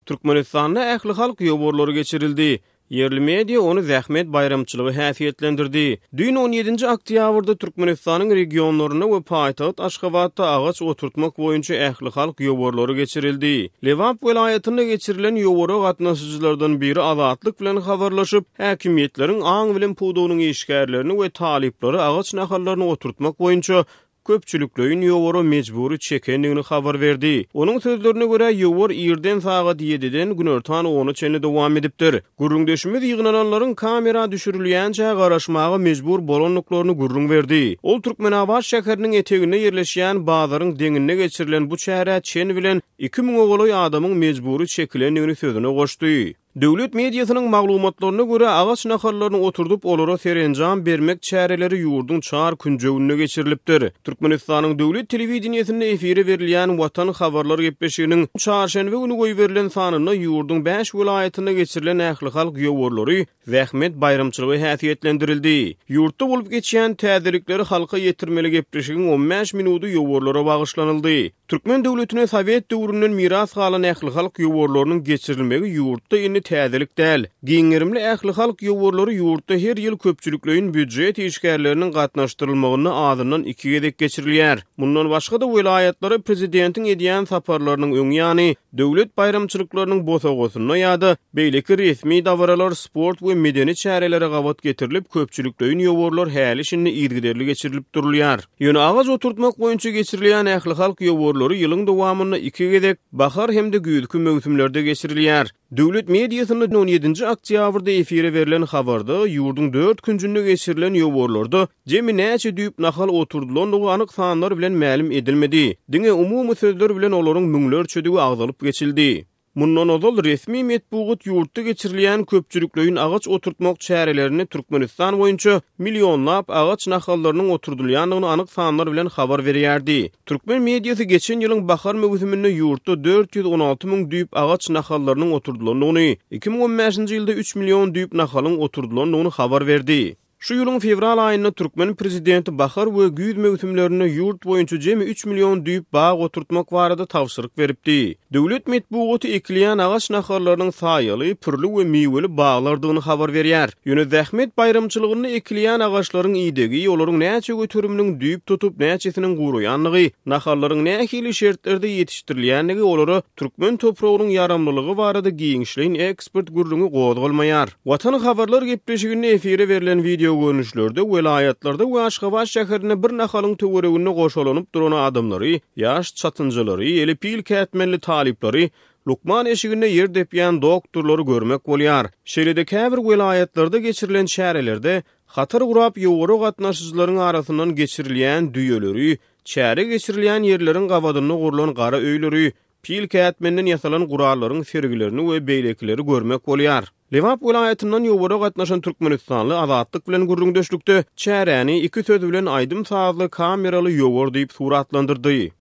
Türkmenistanda ählihalk ýowarlary geçirildi. Ýerli media ony zähmet baýramçylygy häsiýetlendirdi. Düýn on ýedinji oktýabrda Türkmenistanyň regionlarynda we paýtagt Aşgabatda agaç oturtmak boýunça ählihalk ýowarlary geçirildi. Lebap welaýatynda geçirilen ýowara gatnaşyjylardan biri Azatlyk bilen habarlaşyp, häkimiýetleriň aň-bilim pudagynyň işgärlerini we talyplary agaç nahallaryny oturtmak boýunça köpçülikleýin ýowara mejbury çekendigini habar berdi. Onuň sözlerine görä, ýowar irden sagat ýediden günortan ona çenli dowam edipdir. Gürrüňdeşimiz ýygnananlaryň kamera düşürilýänçä garaşmaga mejbur bolandyklaryny gürrüň berdi. Ol Türkmenabat şäheriniň eteginde ýerleşýän bazaryň deňinde geçirilen bu çärä çen bilen iki müňe golaý adamyň mejbury çekilendigini sözüne goşdy. Döwlet mediasynyň maglumatlaryna görä, agaç nahallaryny oturdyp, olara serenjam bermek çäreleri ýurduň çar künjeginde geçirilipdir. Türkmenistanyň döwlet telewideniýesinde efire berilýän Watan habarlar gepleşiginiň çarşenbe güni goýberilen sanynda ýurduň bäş welaýatynda geçirilen ählihalk ýowarlary zähmet baýramçylygy häsiýetlendirildi. Ýurtda bolup geçýän täzelikleri halka ýetirmeli gepleşigiň on bäş minudy ýowarlara bagyşlanyldy. Türkmen döwletine sowet döwründen miras galan ählihalk ýowarlarynyň geçirilmegi ýurtda indi täzelik däl. Giň gerimli ählihalk ýowarlary ýurtda her ýyl köpçülikleýin býujet işgärleriniň gatnaşdyrylmagynda azyndan iki gezek geçirilýär. Mundan başga-da welaýatlara prezidentiň edýän saparlarynyň öň ýany, döwlet baýramçylyklarynyň bosagasynda ýa-da beýleki resmi dabaralar, sport we medeni çärelere gabat getirilip köpçülikleýin ýowarlar häli-şindi yzygiderli geçirilip durulýar. Ýöne agaç oturtmak boýunça geçirilýän ählihalk ýowarlary ýylyň dowamynda iki gezek, bahar hem-de güýzki möwsümlerde geçirilýär. Döwlet mediasynda on ýedinji oktýabrda efire berlen habarda ýurduň dört künjünde geçirilen ýowarlarda jemi näçe düýp nahal oturdylandygy anyk sanlar bilen mälim edilmedi. Diňe umumy sözler bilen olaryň müňlerçedigi agzalyp geçildi. Mundan ozal, resmi metbugat ýurtda geçirilýän köpçülikleýin agaç oturtmak çärelerinde Türkmenistan boýunça millionlap agaç nahallarynyň oturdylýandygyny anyk sanlar bilen habar berýärdi. Türkmen mediasy geçen ýylyň bahar möwsüminde ýurtda 416 müň düýp agaç nahallarynyň oturdylandygyny, 2015-nji ýylda üç million düýp nahalyň oturdylandygyny habar berdi. Şu ýylyň fewral aýynda türkmen prezidenti bahar we güýz möwsümlerinde ýurt boýunça jemi üç million düýp bag oturtmak barada tabşyryk beripdi. Döwlet metbugaty ekilýän agaç nahallarynyň saýaly, pürli we miweli baglardygyny habar berýär. Ýöne zähmet baýramçylygynda ekilýän agaçlaryň idegi, olaryň näçe göteriminiň düýp tutup, näçesiniň guraýandygy, nahallaryň nähili şertlerde ýetişdirilýändigi olara türkmen topragynyň ýaramlylygy barada giňişleýin ekspert gürrüňi gozgalmaýar. Watan habarlar gepleşiginde efire berlen wideogörnüşlerde welaýatlarda we Aşgabat şäherinde bir nahalyň töwereginde goşalanyp duran adamlary, ýaş çatynjalary, eli pil kätmenli talyplary, lukman eşiginde ýer depýän doktorlary görmek bolýar. Şeýle-de käbir welaýatlarda geçirilen çärelerde hatar gurap ýowara gatnaşyjylaryň arasyndan geçirilýän düýeleri, çäre geçirilýän ýerleriň gabadynda gurlan gara öýleri, Pil kätmenden ýasalan gurallaryň sergilerini we beýlekileri görmek bolýar. Lebap welaýatyndan ýowara gatnaşan türkmenistanly Azatlyk bilen gürrüňdeşlikde çäräni iki söz bilen aýdym-sazly kameraly ýowar diýip suratlandyrdy.